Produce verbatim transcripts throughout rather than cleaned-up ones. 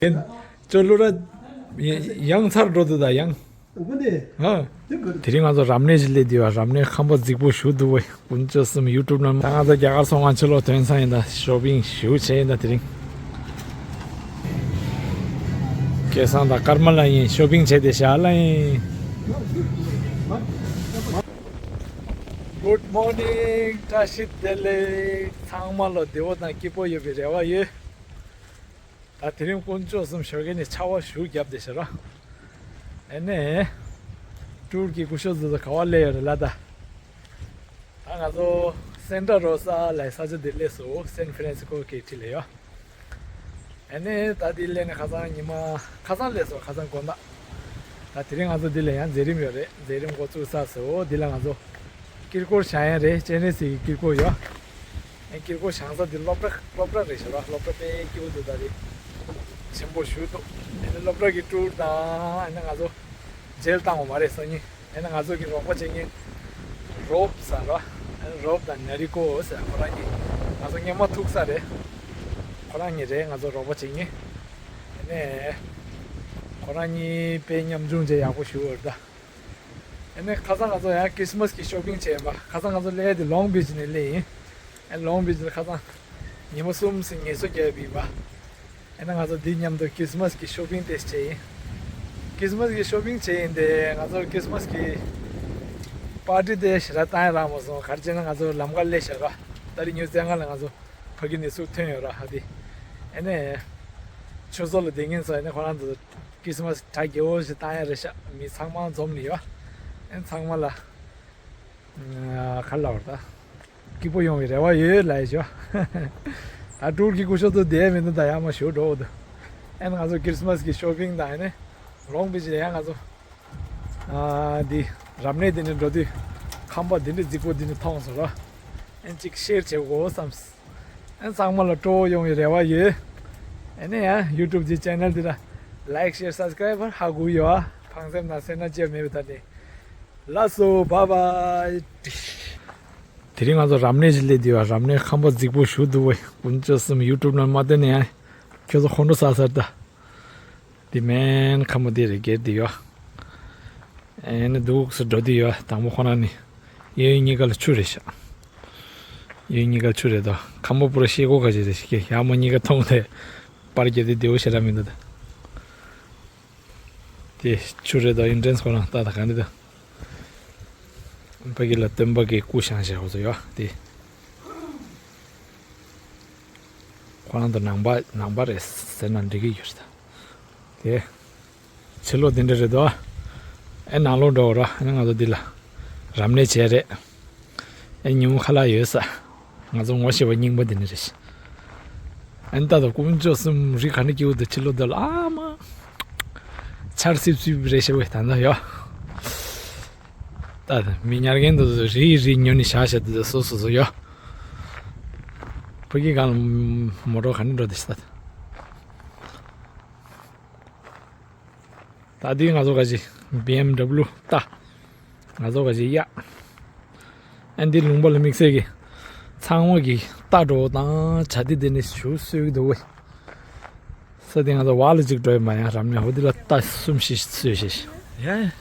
ཅོ་ལོ་ར་ཡང་ཚར་འགྲོ་འདུག་ད་ཡང་། ཧ། དེ་རིང་ང་ཚོ་རབ་གནས་ཞིག་སླེབས་དུས་རབ་གནས་ཁང་པ་རྫིག་པོ་ཞིག་འདུག་བས། དཀོན་མཆོག་གསུམ། ཡུ་ཊུབ་ནང་ད་ང་ཚོ་རྒྱ་གར་སོང་ང་ཕྱི་ལོགས་ཐོན་ས་ཡིན། ད་ཤོ་པིང་ཞེ་པོ་བྱས་ཡིན་ད་དེ་རིང་། སྐལ་བཟང་དང་ཀརྨ་ལགས་ཡིན། ཤོ་པིང་བྱས་ཏེ་བཞག་ལ་ཡིན། Good morning. བཀྲ་ཤིས་བདེ་ལེགས། ཚང་མ་ལ་བདེ་པོ་དང་སྐྱིད་པོ་ཡོད་པའི་རེ་བ་ཡོད། ད་དེ་རིང་དཀོན་མཆོག་གསུམ་ཞོགས་ཀས་ནས་ཆར་པ་ཞེ་པོ་བརྒྱབ་བསྡད་ཤག་ར། ཨ་ནི་ཊུར་གྱི་སྐུ་ཞབས་ཚོ་ག་པར་སླེབས་ཡོད་རེད་ལབ་ད། ད་ང་ཚོ་སེན་ཏྲ་རོ་ས་ལབ་ས་ཆ་འདིར་སླེབས་སོང་། སན་ཧྥི་རན་སི་ཀོ་གི་འཁྲིས་ལ་ཡོད། ཨ་ནི་ད་འདིར་སླེབས་ནས་ཁ་སང་ཉི་མ་ཁ་སང་སླེབས་སོང་། ཁ་སང་དགོང་དག་ད་དེ་རིང་ང་ཚོ་འདི་ལ་ཡང་མཛད་རིམ་ཡོད་རེད། མཛད་རིམ་འགོ་བཙུགས་ཚར་སོང་། འདི་ལ་ང་ཚོ་དཀྱིལ་འཁོར་བཞེངས་ཡ་རེད། སྤྱན་རས་གཟིགས་ཀྱི་དཀྱིལ་འཁོར་ཡོད། ཨེ་དཀྱིལ་འཁོར་བཞེངས་ས་འདི་སློབ་གྲྭ་སློབ་གྲྭ་རེད་ཤག་ར། སློབ་གྲྭ་དཔེ་སྐྱིད་པོ་འདུག་ད་རེད། ཆེན་པོ་ཞེ་པོ་འདུག་ཨ་ནི་སློབ་གྲྭ་གི་ཊུར་དང་ཨ་ནི་ང་ཚོ་མཇལ་བཏང་བ་མ་རེད་སང་ཉིན། ཨ་ནི་ང་ཚོ་གི་རོགས་པ་བྱེད་མཁན་རོབ་ཟེར་ར། ཨ་ནི་རོབ་དང་ནེ་རི་ཀོ་ཟེར། ཁོ་རང་གཉིས་ང་ཚོ་སྔོན་མ་ཐུག་ས་རེད། ཁོ་རང་གཉིས་རེད་ང་ཚོ་རོགས་པ་བྱེད་མཁན། ཨ་ནི་ཁོ་རང་གཉིས་དཔེ་མཉམ་ཆུང་བྱས་ཡག་པོ་ཞེ་པོ་རེད་ད། ཨ་ནི་ཁ་སང་ང་ཚོ་ཡང་ཁྲིས་མས་ཀྱི་ཤོ་པིང་བྱས་པ། ཁ་སང་ང་ཚོ་སླེབས་དེ་ལོང་བིཆ་ནས་སླེབས་ཡིན། ཨ་ལོང་བིཆ་ལ་ཁ་སང་ཉི་མ་གསུམ་ཙམ་ངལ་གསོ་བརྒྱབ་པ་ཡིན་པ། ཨ་ནི་ང་ཚོ་འདི་མཉམ་དུ་ཁྲིས་མས་ཀྱི་ཤོ་པིང་དེ་བྱས་ཡིན། ཁྲིས་མས་ཀྱི་ཤོ་པིང་བྱས་ཡིན་དེ་ང་ཚོ་ཁྲིས་མས་ཀྱི་པར་ཊི་དེ་ཞེ་དྲག་བཏང་ཡ་རག་མ་སོང་། ག་རེ་བྱས་ན་ང་ཚོ་ལམ་ཁ་སླེབས་ཤག་ར། ད་རེས་ཉི་མ་བཙན་ཁང་ལ་ང་ཚོ་ཕ་གི་ནས་ཚུར་ཐོན་ཡོད་ར། ཧ་དེ་ཨ་ནི་ཆུ་ཚོད་ལ་བསྡད་མཁན་ཚོ་ཨ་ནི་ཁོ་རང་ཚོ་ཁྲིས་མས་གྲ་རྒྱས་པོ་ཞིག་བཏང་ཡ་རེད་ཤག་མི་ཚང་མ་འཛོམས་ནས་ཡོད། ཨ་ནི་ཚང་མ་ལ་ག་རེ་ལབ་དགོས་རེད་ད། སྐྱིད་པོ་ཡོང་བའི་རེ་བ་ཡོད་ལབ་ཡ་ཞོ། ད་ཊུར་གྱི་སྐུ་ཞབས་ཚོ་བསྡད་མི་འདུག་ད་ཡར་མར་ཞོ་འགྲོ་འདུག་ཨ་ནི་ང་ཚོ་ཁྲིས་མས་ཀྱི་ཤོ་པིང་དང་ཨ་ནི་ལོང་བིཆ་ལ་ཡང་ང་ཚོ་ཨ་འདི་རབ་གནས་འདི་ནས་འགྲོ་དུས་ཁང་པ་འདི་འདྲ་རྫིག་པོ་འདི་ནས་མཐོང་སོང་ར། ཨ་ནི་ཅིག་ཤེར་བྱེད་དགོས་བསམས། ཨ་ནི་ཚང་མ་ལ་སྤྲོ་བོ་ཡོང་བའི་རེ་བ་ཡོད། ཨ་ནི་ཡང་ཡུ་ཊུབ་ཀྱི་ཆེ་ནལ་འདི་ལ་ལའིཀ་ཤེར་སབ་སི་ཀ་རའིབ་ཧ་གོ་ཡོད། ཨ་ཕངས་སེམས་དང་སེར་སྣ་ཅི་ཡང་མེད་པའི་ཐོག་ནས་ལགས་སོ། བཱའི་བཱའི། དེ་རིང་ང་ཚོ་རབ་གནས་ཤིག་སླེབས་དུས་རབ་གནས་ཁང་པ་རྫིག་པོ་ཞིག་འདུག་བས། དཀོན་མཆོག་གསུམ། ཡུ་ཊུབ་ནང་མ་བསྟན་ན་ཡང་ཁྱོད་ཚོ་ཧོན་ཧྲུ་ས་སར་ད། དེ་མན་ཁང་པ་དེ་རེད། སྒེར་དེ་ཡོད། ཨེ་ནི་འདུག་སེ་འགྲོ་དུས་ཡོད། དང་པོ་ཁོ་རང་ནི་གཡས་གཡོན་གཉིས་ཀ་ལ་ཆུ་རེད་ཤག་གཡས་གཡོན་གཉིས་ཀ་ཆུ་རེད་དོ། ཁང་པ་པུ་ར་ཤེལ་སྒོ་ཁ་ཤས་རེད་ཤག་ཡར་མར་གཉིས་ཀ་མཐོང་སྟེ་པར་རྒྱག་དུས་བདེ་པོ་ཞེ་དྲག་མི་འདུག་ད། དེ་ཆུ་རེད་དོ། ཨིན་ཊྲན་སི་ཁོ་རང་ལྟ་ད་ག་འདྲ་འདུག་ཕ་གི་ལ་སྟོན་པ་གི་སྐུ་བཞེངས་བཞག་ཁོ་ཚོ་ཡོད་དེ། ཁོ་རང་ཚོ་ནང་པ་ནང་པ་རེད་ཟེར་ན་འགྲིག་གི་ཡོད་རེད་ད། དེ་ཕྱི་ལོགས་འདི་འདྲ་རེད་དོ། ཨེ་ནང་ལོགས་འགྲོ་ར། ཨེ་ང་ཚོ་འདི་ལ་རབ་གནས་བྱས་རེད། ཨེ་ཉིན་མོ་ཁ་ལག་ཡོད་ས། ང་ཚོ་ངོ་ཤེས་པ་རྙིང་པ་འདི་འདྲ་རེད། ཨེ་ད་དུང་དཀོན་མཆོག་གསུམ། རི་ག་འདྲ་སྐྱིད་པོ་འདུག་ཕྱི་ལོགས་འདི་ལ་ཨ་མ། ཆར་སིབ་སིབ་རེད་ཤག་བས་ད་ལྟ་ཡོད། ད་མི་ཉར་མཁན་དེ་ཚོ་རེ་རེ་ཉོ་ནས་བཞག་བཞག་དེ་ཚོ་སོ་སོ་སོ་ཡོད། ཕ་གི་སྒང་ལ་མོ་ཊ་ག་འདྲ་འགྲོ་དེ་ཤི་ད། ད་དུས་ང་ཚོ་ག་ཅི་བི་ཨེམ་ཌབ་ལུ་ལྟ། ང་ཚོ་ག་ཅི་གཡག་ཨ་འདི་ལུང་པ་ལ་དམིགས་བསལ་གྱི་ཚང་མ་གི་རྟ་འགྲོ་དང་བྱ་དེ་དེ་ནས་ཞུ་གསོད་ཀྱི་འདུག་བས། ས་དེ་ང་ཚོ་བ་ལ་ཅིག་འགྲོ་ཡི་མ་ཡང་རབ་གནས་ཧོ་དེ་ལ་རྟ་གསུམ་བཞི་གསོད་བྱས་ཤག་ཡ།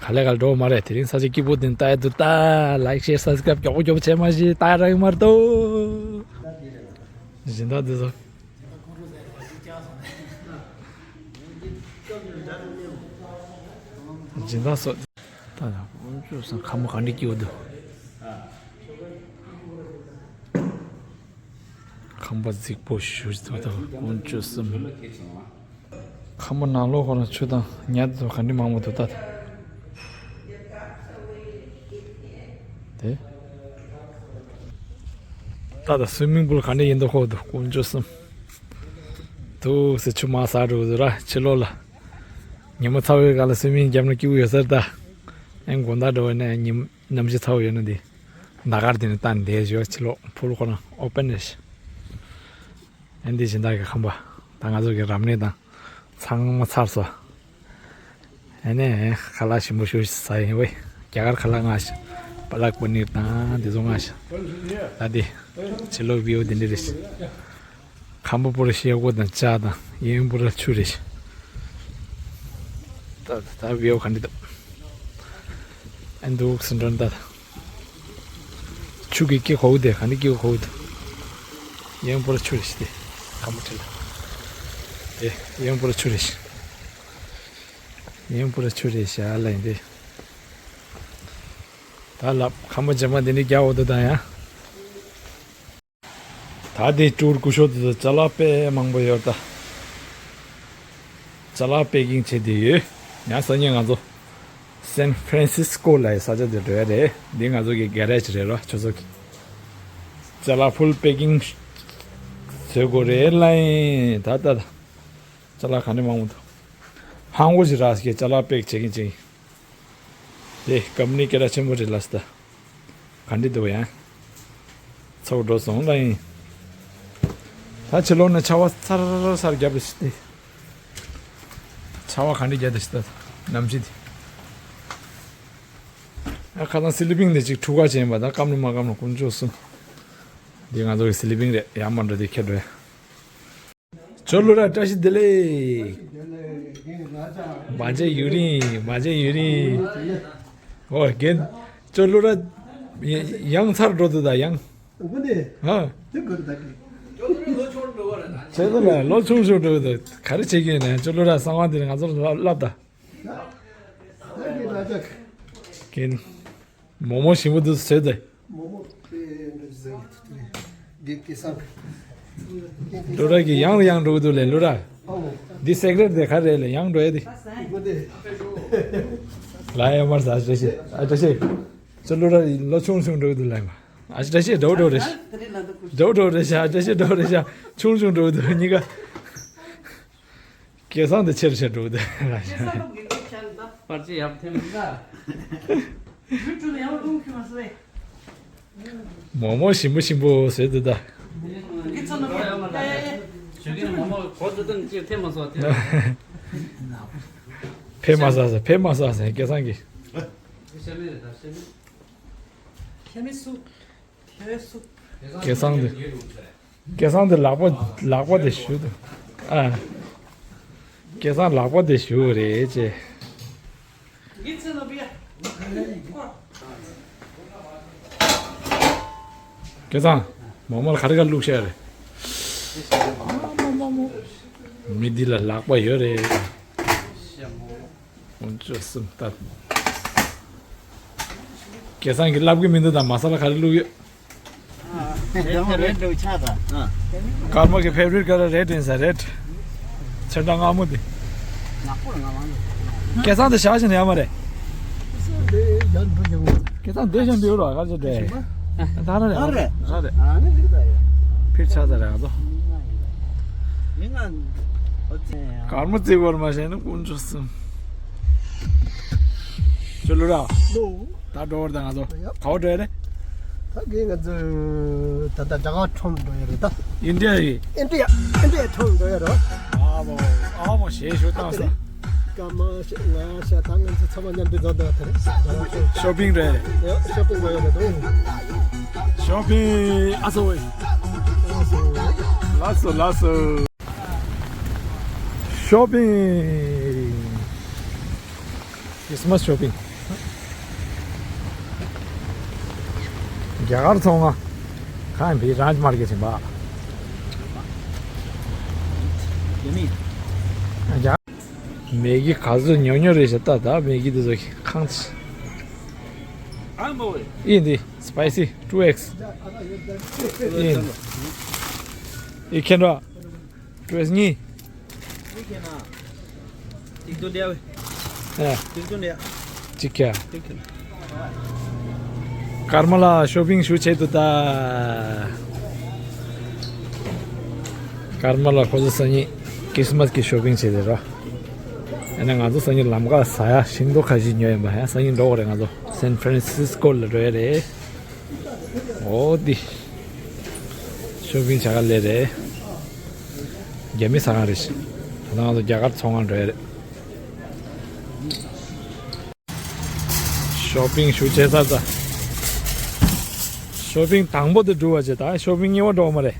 ག་ལེ་ག་ལེ་འགྲོ་མ་རེད། དེ་རིང་ས་ཆ་སྐྱིད་པོ་དེ་ལྟ་ཡ་འདུག་ད་ལའིཀ་ཤེར་སབ་སི་ཀ་རའིབ་མགྱོགས་པོ་མགྱོགས་པོ་བྱས་མ་ཤེས་ལྟ་ཡ་རག་གི་མ་རེད་དོ། སྦྱིན་བདག་འདི་ཚོ། སྦྱིན་བདག་སོགས། ད་ཡང་དཀོན་མཆོག་གསུམ། ཁ་མོ་ག་འདྲ་སྐྱིད་པོ་འདུག་ཁང་པ་རྫིག་པོ་ཞེ་པོ་ཅིག་འདུག་ད་དཀོན་མཆོག་གསུམ། ཁང་པ་ནང་ལོགས་ཁོ་ན་ཆུ་དང་ཉ་དེ་ཚོ་ག་འདྲ་མང་པོ་འདུག་ད། དེ། ད་ད་སུའི་མིང་པུལ་ག་འདྲ་ཡིན་འདུག་ཧོ་འདུག་དཀོན་མཆོག་གསུམ། འདུག་སེ་ཆུ་མར་ཟག་འགྲོ་གི་འདུག་ར། ཕྱི་ལོགས་ལ། ཉི་མ་ཚ་བའི་སྒང་ལ་སུའི་མིང་བརྒྱབ་ན་སྐྱིད་པོ་ཡོད་ས་རེད་ད། ཨེ་དགོང་དག་འགྲོ་བ་ན་ཉིམ་གནམ་གཤིས་ཚ་བོ་ཡོད་ན་འདི། ཟླ་དཀར་དེ་ནས་བལྟས་ནས་བསྡད་ཞོར་ཕྱི་ལོགས་ཕུལ་ཁོ་ན་ཨོ་པན་རེད། ཨ་འདི་སྦྱིན་བདག་གི་ཁང་པ། ད་ང་ཚོ་གི་རབ་གནས་དང་ཚང་མ་ཚར་སོང་། ཨ་ནི་ཁ་ལག་ཞིམ་པོ་ཞིག་ཟ་ཡིན་བས། རྒྱ་གར་ཁ་ལག་མངགས་ཤག་པ་ལག་པ་ནིར་དང་འདི་ཚོ་མངགས་ཤག་ད་འདི་ཕྱི་ལོགས་བིའུ་འདི་འདྲ་རེད། ཁམ་བུ་པུ་ར་ཤེ་གོ་དང་ཅ་དང་ཡེང་པུ་ར་ཆུ་རེ་ཤ། ད་ད་བེའུ་ག་འདི་ད། ཨན་དུག་སི་འདྲོན་ད། ཆུ་གི་ཀི་ཁོ་དེ་ག་འདི་ཀི་ཁོ་དེ། ཡེང་པུ་ར་ཆུ་རེ་ཤ་དེ། ཁམ་བུ་ཁྲི་ལ། དེ་ཡེང་པུ་ར་ཆུ་རེ་ཤ། ཡེང་པུ་ར་ཆུ་རེ་ཤ་ལ་ཡིན་དེ། ད་ལབ་ཁམ་བུ་ཇེ་མ་དེ་ནི་རྒྱ་འོ་དོ་ད་ཡང་། ད་དེ་ཀྲུར་ཀུ་ཤོ་དེ་ཅ་ལག་དཔེ་མང་པོ་ཡོད་ད། ཅ་ལག་པེ་ཀིང་བྱེད་དེ་ཡོད། ཡང་སང་ཉིན་ང་ཚོ་སན་ཧྥ་རན་སིས་ཀོ་ལ་ཡི་ས་ཆ་དེ་འགྲོ་ཡ་རེད། འདི་ང་ཚོ་གི་གེ་རེཇ་རེད་རོ་ཁྱོད་ཚོ་གི། ཅ་ལག་ཕུལ་པེ་ཀིང་བཟོས་དགོས་རེད་ལ་ཡིན་ད་ད་ད། ཅ་ལག་ག་ནས་མང་པོ་འདུག་ཧང་གོ་ཞིག་རག་སྐད་ཅ་ལག་པེག་བྱེད་མཁན་ཅིག་དེ་ཀམ་ནི་སྐད་གྲགས་ཆེན་པོ་རེད་ལ་སི་ད། ག་འདྲི་འདུག་ཡང་། ཚོགས་འགྲོ་སོང་ལ་ཡིན། ད་ཕྱི་ལོགས་ནས་ཆར་པ་སར་སར་བརྒྱབ་རེ་ཞིག་སྟེ། ཆར་པ་ག་འདྲི་བརྒྱབ་རེ་ཞིག་ད་གནམ་གཤིས་དེ། ཨ་ཁ་སང་སི་ལི་པིང་དེ་ཅིག་འཁྲུག་ག་བྱས་པ་ད་སྐམ་ནི་མ་སྐམ་ནི་དཀོན་མཆོག་གསུམ། འདི་ང་ཚོ་གི་སི་ལི་པིང་རེད། ཡར་མར་འགྲོ་དེ་ཁྱེར་འགྲོ་ཡ། ཇོ་ལུ་ར་བཀྲ་ཤིས་བདེ་ལེགས། མ་བརྗེད་ཡུན་རིང་། མ་བརྗེད་ཡུན་རིང་། ཨོ་རྒན། ཇོ་ལུ་ར་ཡང་ཚར་འགྲོ་འདུག་ད་ཡང་། ཧ། ཁྱེད་ཚོ་ལ་ལོ་ཆུང་ཆུང་འགྲོ་འདུག་ག་རེ་བྱེད་ཀྱི་ཡིན་ན་ཇོ་ལུ་ར་གསང་བ་འདིར་ང་ཚོར་ལབ་ལབ་ད། རྒན། མོག་མོག་ཞིམ་པོ་འདུག་ཟེར་ཏེ། མོག་མོག་དེ་འདྲ་ཟེར་གི་འདུག་དེ་རེད། འདི་སྐལ་བཟང་། ལུ་ར་གི་ཡང་ལ་ཡང་འགྲོ་གི་འདུག་ལེ་ལུ་ར། ཨོ། འདི་སེག་རེད་དེ་ག་རེད་ལེ་ཡང་འགྲོ་ཡ་དེ། ཨོ་དེ། ལ་ཡ་མར་ས་ཨ་ཅེ་ཤེ་ཨ་ཅེ་ཤེ། ཅོ་ལུ་ར་ལོ་ཆུང་ཆུང་འགྲོ་གི་འདུག་ལ་ཡ་མ། ཨ་ཅེ་ཤེ་འགྲོ་འགྲོ་རེད། འགྲོ་འགྲོ་རེད་ཤ་ཨ་ཅེ་ཤེ་འགྲོ་རེད་ཤ་ཆུང་ཆུང་འགྲོ་གི་འདུག་གཉིས་ཀ། སྐལ་བཟང་དེ་ཆེར་ཆེར་འགྲོ་གི་འདུག་ལ་ཡ་མ། པར་ཆས་ཡག་ཐེམ་ཟ། ཡུ་ཊུབ་ཡང་ལུང་ཁྱུ་མ་སོ་བས། མོག་མོག་ཞིམ་པོ་ཞིམ་པོ་ཟེར་འདུག་ད། གི་ཚོ་ནོ་ཡ་མ་ལ་ཡ། ཞུ་གི་མོག་མོག་གོ་ཚོ་དང་ཅི་ཐེམ་མ་སོ་ཐེམ། ཕེ་མ་ས་ས་ཕེ་མ་ས་ས་སྐལ་བཟང་གི། ཤ་མེད་རེད་ད་ཤ་མེད། ཤ་མེད་སུ། ཐེ་སུ། སྐལ་བཟང་དེ། སྐལ་བཟང་དེ་ལག་པ་ལག་པ་དེ་ཞུ་དང་། ཨ། སྐལ་བཟང་ལག་པ་དེ་ཞུ་རེད་ཅེ། སྐལ་བཟང་། མོག་མོག་ལ་ག་རེ་ག་བླུགས་བཤད་རེད། མི་འདི་ལ་ལག་པ་ཡོད་རེད། འོན་ཅོ་སུམ་ལྟར། སྐལ་བཟང་གིས་ལབ་གི་མི་འདུག་ད་མ་ས་ལ་ག་རེ་བླུགས་ཡོད། རེད་འགྲོ་ཆགས་ད། ཀརྨ་གི་ཕེབ་རིཊ་ཀ་ར་རེད་དྲན་ས་རེད། ཚེ་འདྲ་སྔ་མོ་དེ། ནག་པོ་ལ་ང་མང་། སྐལ་བཟང་དེ་བཞག་བཞིན་ཡོད་མ་རེད། སྐལ་བཟང་དེ་བཞིན་འདུག་ར་ག་ཚོད་དེ། ད་ར་རེད། ད་རེད། ད་རེད། ཨ་ནི་རེད་ད་ཡ། ཕེབས་ཆགས་ད་རེད་ཨ་ཚོ། མི་ང་། ཀརྨ་རྩེ་བར་མ་བྱས་ན་དཀོན་མཆོག་གསུམ། ཅོ་ལུ་ར། ལོ། ད་འགྲོ་བར་ད་ང་ཚོ་ཡ། ག་བ་འགྲོ་ཡ་རེད། ད་གིན་ང་ཚོ་ད་ལྟ་རྒྱ་གར་ཁྲོམ་འགྲོ་ཡ་རེད་ད། ཨིན་ཌི་ཡ་ཡི། ཨིན་ཌི་ཡ། ཨིན་ཌི་ཡ་ཁྲོམ་འགྲོ་ཡ་རེད། ཨ་མོ། ཨ་མོ་ཞེས་ཞུ་བཏང་ས། སྐར་མ་ཞེ་ང་ཞེ་ད་ང་ཚོ་ཚང་མ་མཉམ་དུ་འགྲོ་འདོད་དེ་རེད། ཤོ་པིང་རེད། ཡ་ཤོ་པིང་འགྲོ་ཡ་རེད་དོ། ཤོ་པིང་ཨ་སོ་ཝེ། ལགས་སོ་ལགས་སོ། ཤོ་པིང་། ཁྲིས་མས་ཤོ་པིང་། རྒྱ་གར་ཚོང་ང་། ཁ་ཡིན་པའི་རང་མར་གྱི་ཆེན་པ། རྒྱ། མེ་གི་ག་ཚོད་ཉོ་ཉོ་རེད་ཤག་ད་ད་མེ་གི་དེ་ཚོ་ཁང་ཚ། ཨིན་དེ་སི་པའི་སི་ཊུ་ཨེགས། ཨིན། ཨི་ཁེན་ར། ཊུ་ཨེགས་གཉིས། ཏིག་ཏུ་ལེ་ཝེ། ཨ། ཏིག་ཏུ་ལེ། ཅིག་ཁྱ། ཏིག་ཏུ། ཀརྨ་ལགས་ཤོ་པིང་ཞུ་ཆེད་དུ་ད། ཀརྨ་ལགས་ཁོ་ཚོ་སང་ཉིན་ཁྲིས་མས་ཀྱི་ཤོ་པིང་བྱེད་དེ་ར། ཨ་ནི་ང་ཚོ་སང་ཉིན་ལམ་ཁ་ཟ་ཡ་ཤིང་ཏོག་ཁ་ཤས་ཉོ་ཡིན་པ་ཡ་སང་ཉིན་འགྲོ་དགོས་རེད། ང་ཚོ་སན་ཧྥ་རན་སིས་ཀོ་ལ་འགྲོ་ཡ་རེད། འོ་འདི། ཤོ་པིང་བྱ་ག་ལེ་རེད། རྒྱ་མི་ཟ་ཁང་རེད། ད་ང་ཚོ་རྒྱ་གར་ཚོང་ཁང་འགྲོ་ཡ་རེད། ཤོ་པིང་ཞུ་བྱས་ཚར་ཚར། ཤོ་པིང་དང་པོ་དེ་འགྲུབ་པ་བྱས་ད་ཤོ་པིང་གཉིས་པ་འགྲོ་མ་རེད།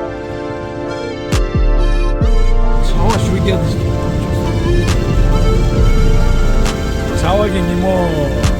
སྐྱེས་ཚར་བ་གི་ཉིན་མོ།